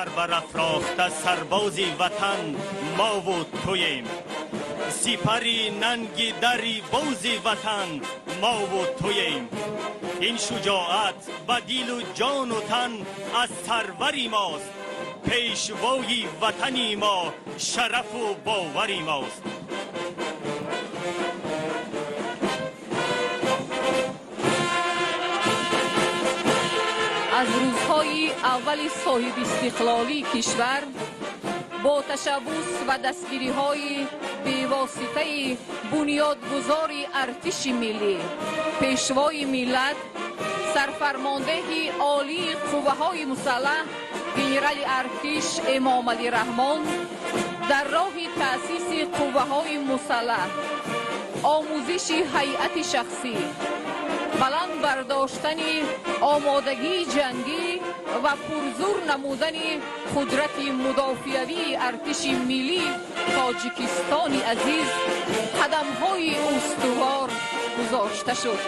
Сар барафрохта сарбози ватан мову туем. Сипари нанги дари бози ватан мову туем. Ин шуҷоат ба дилу ҷону тан аз сарвари мост. Пешвои ватани мо шарафу бовари мост. Аз рӯзҳои аввали соҳибистиқлолии кишвар бо ташаббус ва дастгириҳои бевоситаи бунёдгузори артиши миллӣ, пешвои миллат, сарфармондеҳи олии қувваҳои мусаллаҳ генерали артиш Эмомалӣ Раҳмон дар роҳи таъсиси қувваҳои мусаллаҳ, омӯзиши ҳайати шахсӣ, баланд бардоштани омодагии ҷангӣ ва пурзур намудани қудрати мудофиавии артиши миллии Тоҷикистони азиз қадамҳои устувор гузошта шуд.